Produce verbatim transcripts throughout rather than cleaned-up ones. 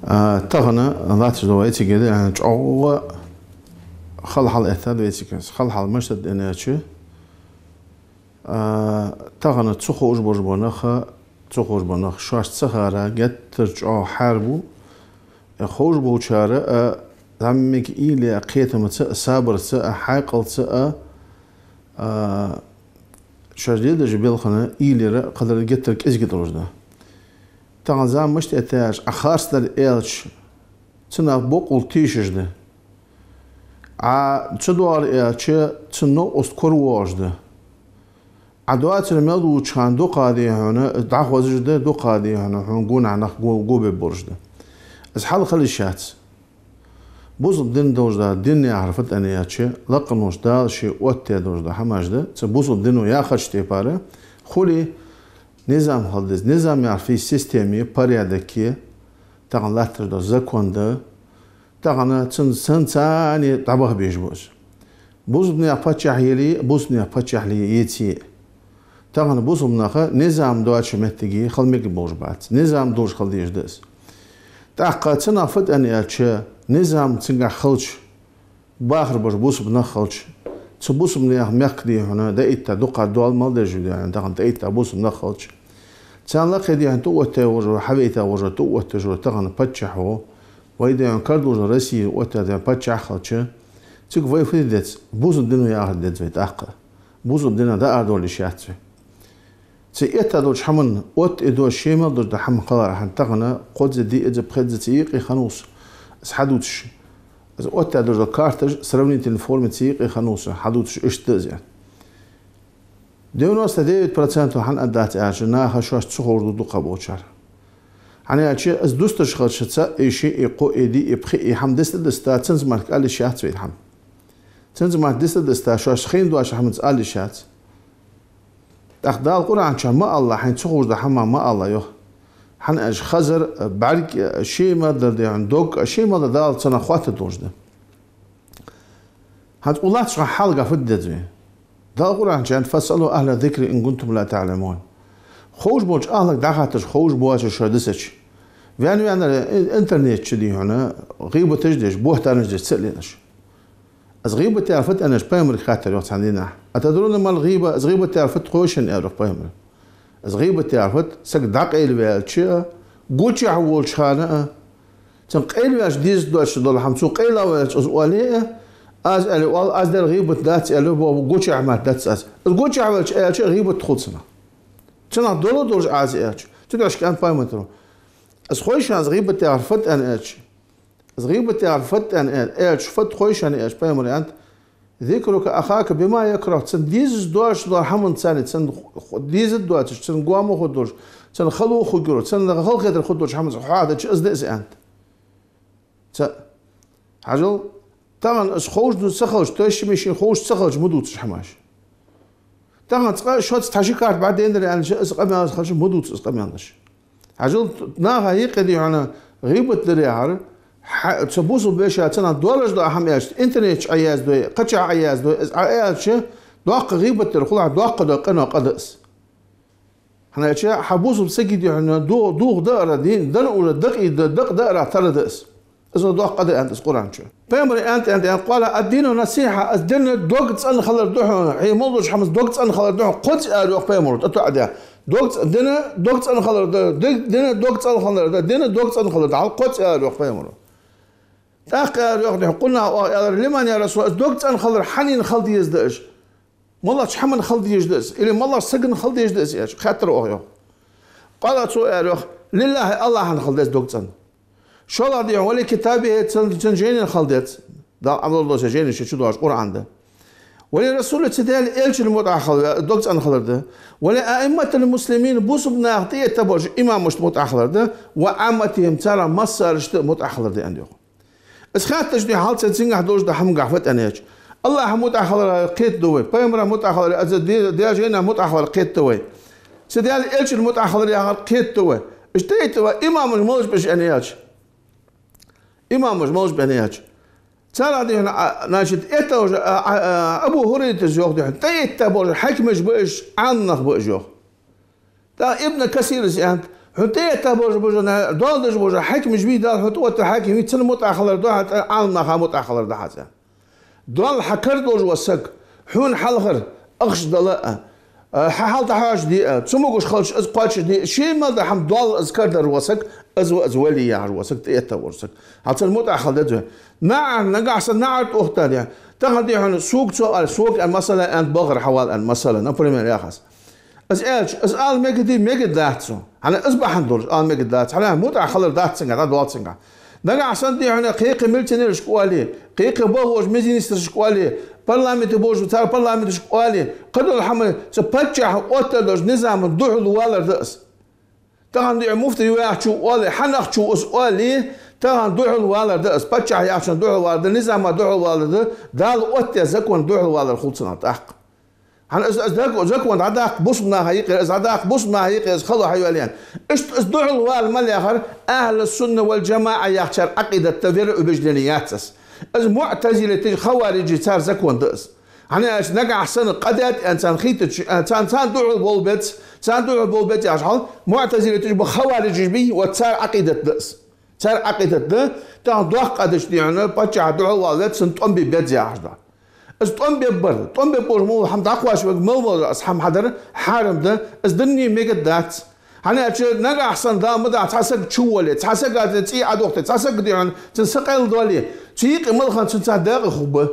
А, тахан латташ да вай цига, а, чӀоагӀа хала хьал эттад вай цига. Хала хьал мишта да аьлча, а, тахан ца ховш болаш бола нах, ца ховш бола нах шоашта ца хара геттара чӀоагӀа хьаьрбу. Э, ховш болчар а, зӀамига уйла е кхетамца а, сабарца а, хьаькъалца а, а, шоаш деш дола белхана уйла яр а, кхадар геттара кӀезига долаш да. Тахан зама мишта эттад аьлча, Ӏа харцдар аьлча, цунах бокъонца тийшаш да. Ӏа ца доагӀар аьлча, цун новкъост коравоагӀаш да. Ӏа доацар мел долча хана дукха, дий хьона, дӀахозаш да, дукха, дий хьона, хьона гонахьа нах го, го бергболаш да. Из хьал хила йиш яц. Бусалба дин долаш да, дин яхар фуд аьлча, лакхаволча Дала ше оттадаь долаш да хӀамаш да, цу бусалба дино яхача тайпара, хуле, низам хила деза. Низам яхар фу я? Система я, порядок я, тахан латташ дола закон да, тахан цун, цун царна дӀабаха безаш ба из. Бусалба наьха паччахь яле, бусалба наьха паччахьале еце. Тахан бусалба наха низам доацача моттиге хила мегаш болаш бац. Низам долаш хила дезаш да из. ТӀаккха цунах фуд аьлча, низам цунгахь хилча, бахар беш бусалба нах хилча, цу бусалба наьха мехка, дий хьона, дӀаэтта дукха дола мел дезаш да, дий хьона, тахан дӀаэтта бусалба нах хилча, царна лакхе, дий хьона, тӀаоттаваь волаш, хьавайта волаш, тӀаоттаваь волаш тахан паччахьо, вай, дий хьона, кара долаш Россе оттадаь паччахь хилча, цига вай фу де деза? Бусалба дино яхар де деза вай тӀаккха. Бусалба динах дӀаара довла йиш яц вай. Цу этта долча хӀаман, оттадаь долча, ше мел долаш дола хӀама хилар хьона тахан кхозза, диъазза, пхезза цу юкъе хиннав со, из хьадувцаш. Из оттадаь долаш дола карташ сравнительной форме цу юкъе хиннав со, хьадувцаш, иштта да из. Девяносто девять процентов хӀана аргдац аьлча, наха шоашта ца ховш да дукхагӀа болчар. ХӀана аьлча, из дусташ хилча, цаӀ а, шиъ а, кхоъ а, диъ а, пхиъ а хӀама диста а диста, цунца мара ала йиш яц вай хӀама. Цунца мара диста а диста, шоашта хайна доацача хӀаманца ала йиш яц. ТӀаккха Дала Къуръан чу ма алла, хьайна ца ховш дола хӀама ма алла, йоах. ХӀана аьлча, хазар, бӀарг, ше мел дар, дий хьона, дог, ше мел дар Дала цунах хоаттаргдолаш да. ХӀанз укх латтача хьалага фуд деза вай? Дала Къуръан чу аьннад: «فاسألوا أهل الذكر إن كنتم لا تعلمون». Ховш болча ахьлага дӀахатташ, ховш боацаш шоаш дисача. Ваьнна-ваьннар интернет чу, дий хьона, гӀийбаташ деш, бухӀтанаш деш ца а лелаш. Из гӀийбат яхар фуд аьлча, пайхамарга хаьттар йоах цхьан дийнахьа: «أتدرون ما الغيبة؟» Из гӀийбат яхар фуд хой шоана, аьлар йоах пайхамара. Из гӀийбат яхар фуд? Саг дӀакъайлаваьлча, гучахь волча хана а, цунна къайлаваьлча дезаш доацаш дола хӀама цо къайлаваьлча из оале а, аз аьле оал, аз даьр гӀийбат дац аьле, бо-, гучахь мара дац аз. Из гучахь ваьлча аьлча, гӀийбат хул цунах. Цунах дола долаш аз аьлча. Цудухьа аьннад пайхамара: «Из хой шоана, из гӀийбат яхар фуд аьнна аьлча». Из гӀийбат яхар фуд аьнна аьлча, фуд хой шоана аьлча, пайхамара аьннад: «ذكرك أخاك بما يكره». Цунна дезаш доацаш дола хӀаманца, цунна дезаш доацаш, цунна гоама хургдолаш, цунна хало хургйолаш, цунна халахетар хургдолаш хӀаманца хьоахадича, из да из, аьннад. ЦаӀ. Хьажал, тахан из ховш ду ца хилча, тайшимашин ховш ца хилча, ма дувца уж хӀамаш. Тахан цкъа шоца цхьа ши карта бӀаргадайнадир аьлча, из къамаьл хилча, ма дувца из къамаьлаш. Хьажал, наха юкъе, дий хьона, гӀийбат дар яхар, хьа-, цу бусалба вешийна цунах доаллаш дола хӀама аьлча, интернет чу Ӏояздой, кхычахьа Ӏояздой, из Ӏа аьлча, доккха гӀийбат дар хул хьона, доккха дола къинош къа да из. ХӀана аьлча, хьа бусалба сага, дий хьона, ду-, дулх даар, дин, дар ура, дакъий да, дакъа даарах тара да из. Из доккха къа да, аьннад из Къуръан чу. Пайхамара аьннад, аьннад, аьннад: «قال الدين النصيحة», из дин дог цӀена хилар да хьона, хьай мел долча хӀаманца дог цӀена хилар да хьона, кхозза, аьлар йоах пайхамара, тӀатоӀадаь. Дог цӀ-, дин дог цӀена хилар да, ди-, дин дог цӀена хилар да, дин дог цӀена хилар да, хьал кхозза, аьлар йоах пайхамара. ТӀаккха аьлар йоах, дий хьона, къулнахь оаха аьлар: «لمن يا رسول الله», из дог цӀена хилар хьанна хила дезаш да из? МалагӀча хӀаманна хила дезаш да из? Или малагӀча сагана хила дезаш да из, аьлча, хаьттар оаха йоах. Къала, цо аьлар йоах: «لله», АллахӀанна хила деза дог цӀена. ШоллагӀа, дий хьона, «ولكتابه», цун, цун жайнана хила деза. Дала Ӏадал доса жайна ше чу доагӀаш Къуръан да. «ولرسوله», цу Даьла элчанна мутӀахьа хила ве-, дог цӀена хилар да. «ولأئمة المسلمين», бусалба наха тӀаэтта болча имамашта мутӀахьа хилар да. «وعامتهم», царех массарашта мутӀахьа хилар да, аьннад йоах. Из хаьттача, дий хьона, хьал цун цунгахь долаш дола хӀама гахь фуд аьнна аьлча, АллахӀа мутӀахьа хилар кхетаду вай, пайхамара мутӀахьа хилар, аз Де-, Даьла жайна мутӀахьа хилар кхетаду вай. Цу Даьла элчанна мутӀахьа хилар яхар кхетаду вай. Иштта тӀаэтта вай имамаш малаш ба уж аьнна аьлча. Имамаш малаш ба аьнна аьлча. Царех, дий хьона, а, значит, это уже, а, а, а, Абу ХӀурайрас йоах, дий хьона, тӀаэтта болаш хьакимаш ба уж, Ӏаламнах ба уж йоах. ТӀаккха Ибн Касира аьннад: Хьона тӀаэтта болаш бола, доал деш бола хьакимаш бий, Дала хьона тӀаоттаву хьаким вий, цунна мутӀахьа хилар да хьа, Ӏаламнаха мутӀахьа хилар да хьа цӀа. Доал хьа кара долаш вола саг, хьона хьалхара ахча дала а, а, хьа хьал дӀахьош де а, цамогаш хилча из кхоачашде а, ше мел дар хӀама доал из кара дар вола саг, из ва из вали яхаш вола саг, тӀаэтта вола саг. Хьал цунна мутӀахьа хила деза вай. НаӀар, нагахьа санна наӀар тӀаухта де. Тахан дий хьона, сога цо аьлар, сога аьнна масала, аьнна, бахар хьавала аьнна масала, например, яхаш. Из аьлча, из ала мегаргдий, мегаргдац цо. ХӀана из бахьан долаш ала мегаргдац. ХӀана мутӀахьа хилар дац цунга, дӀадоал цунга. Нагахьа санна дий хьона кхы-кхы милиционерашка оале, кхы-кхы бахаш министрашка оале, парламенте бахаш цар парламенташка оале, кхыдола хӀама цу паччахьа оттадеш долча низама духьал валар да из. Тахан дий хьона муфти ваьхачо оале, хьанахчо из оале, тахан духьал валар да из. Паччахьа яхачун духьал валар да, низама духьал валар да, Дала оттадаь закон духьал валар хул цунах тӀаккха. ХӀана из, из даг-, закон дӀадаккха бусалба наха юкъера, из дӀадаккха бусалба наха юкъера, из хало хьайоалаяьнна. Иштта из духьал вала мел яхар, ахьлу сунна вал джамаӀа яхачар Ӏакъидат да, вероубеждение яц из. Из муӀтазилаташ, хавариджаш цар закон да из. ХӀана аьлча нагахьа санна къа даьд аьнна царна хийтача, а, царна, царна духьал бола беза, царна духьал бола беза яхаш хьал, муӀтазилаташ ба, хавариджаш бий, вот цар Ӏакъидат да из. Цар Ӏакъидат да, тахан доккха къа дича дий хьона, паччахьа духьал вала веза, цунна тӀом бе беза яхаш да. Из тӀом беббар, тӀом беббар мел хӀама дӀакхоачаш варг мел валар, из хӀама хьадар хьарам да, из динна мегаргдац. ХӀана аьлча нагахьа санна Дала ма дахьа цхьа саг чувоале, цхьа сага цӀий Ӏодохте, цхьа саг дий хьона, цун са къайладоале, цу юкъе мел хинна цун цхьа дакъа хургба.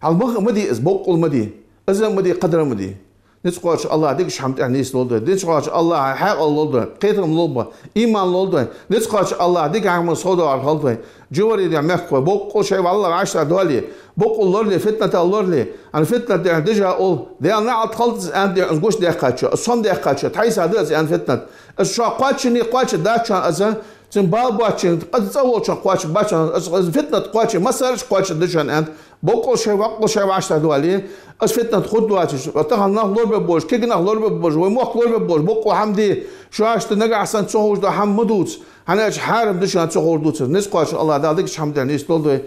Хьал ма, ма де из, боккъал ма де. Из ма де, кхыдар ма де. Низ кхоачача АллахӀа дикача хӀама тӀа нийсдолда вай. Низ кхоачача АллахӀа хьаькъал лолда вай, кхетам лолба, иман лолда вай. Низ кхоачача АллахӀа дика хӀаман схьадоагӀар хилда вай. Жуварий дий мехкахой, боккъал шоай вӀалла вӀаштӀехьадоале, боккъал лорале, фитнатах лорале. ХӀана фитнат дий хьона дижа оал, Даьла наӀалт хилда цунна аьнна дий хьона, из гучадаьккхачоа, из сомадаьккхачоа, тхьайса да из аьнна фитнат. Из шоаш кхоачашде кхоачаш дац шоана из, цун бала боацачоа, къа цӀа волчоа кхоачаш бац шоана из, из фитнат кхоачаш, массараш кхоачаш да шоана аьнна, боккъал шоай, воккъал шоай вӀаштӀехьадоале, из фитнат хургдоацаш, тахан нах лорабергболаш, кегий нах лорабергболаш, вай мохк лорабергболаш, боккъал хӀама де, шоашта нагахьа санна ца ховш дола хӀама ма дувца. ХӀана аьлча хьарам да шоана ца ховш дувцар. Низ кхоачача АллахӀа Дала дикача хӀама тӀа нийсдолда вай.